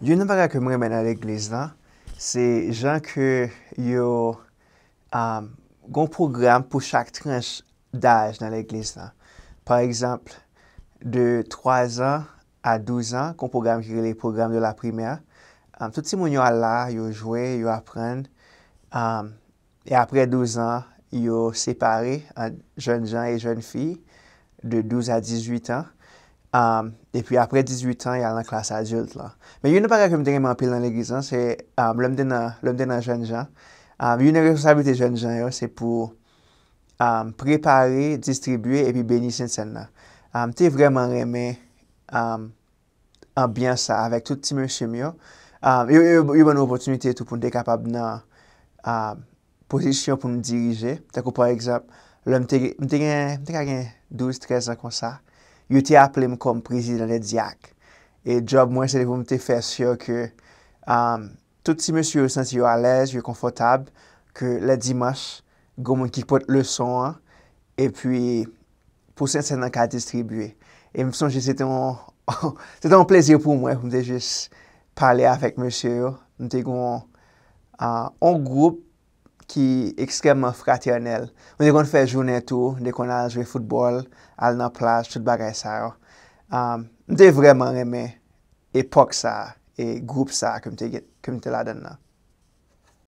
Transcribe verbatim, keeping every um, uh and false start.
Youn nan bagay ke m renmen nan legliz lan, se jan ke yo um, gon pwogram pou chak tranch daj nan legliz lan. Pa egzanp, de twa zan a douz an, gon pwogram ki rele pwogram de la primè. Um, tout timoun yo al la, yo jwe, yo aprann. Um, e apre douz an, yo separe ant jèn jan e jèn fi de douz a dizuit an. Um, epi apre dizuit an, y al nan klas adilt lan. Men youn nan bagay ke m te renmen anpil nan legliz lan, se um, lè m te nan, lè m te nan jèn jan. Um, youn nan responsablite jèn jan yo, se pou um, prepare, distribye epi beni Sentsèn nan. Um, m te vrèman renmen um, anbyans sa avèk tout ti mesye m yo. Um, yo, yo, yo ban nou opòtinite tou pou n te kapab nan um, pozisyon pou n dirije. Tankou pa egzanp, lè m te, m te gen, m te ka gen douz, trèz an konsa, yo te aple m kòm prezidan de dyak. E djòb mwen, se te pou m te fè si ke um, tout ti mesye yo santi yo alèz, yo konfòtab, ke lè dimanch, gon moun ki pot leson an, epi pou Sentsèn nan ka distribye. E m sonje se te yon, se te yon plezi pou mwen pou m te jis pale avèk mesye yo. M te gon uh, on gwoup ki ekstrèmman fratènèl. Nou te konn fè jounen tou, nou te konn al jwe foutbòl, al nan plaj, tout bagay sa yo. Um, m te vrèman renmen epòk sa a, e gwoup sa a ke m te, ke m te ladan nan.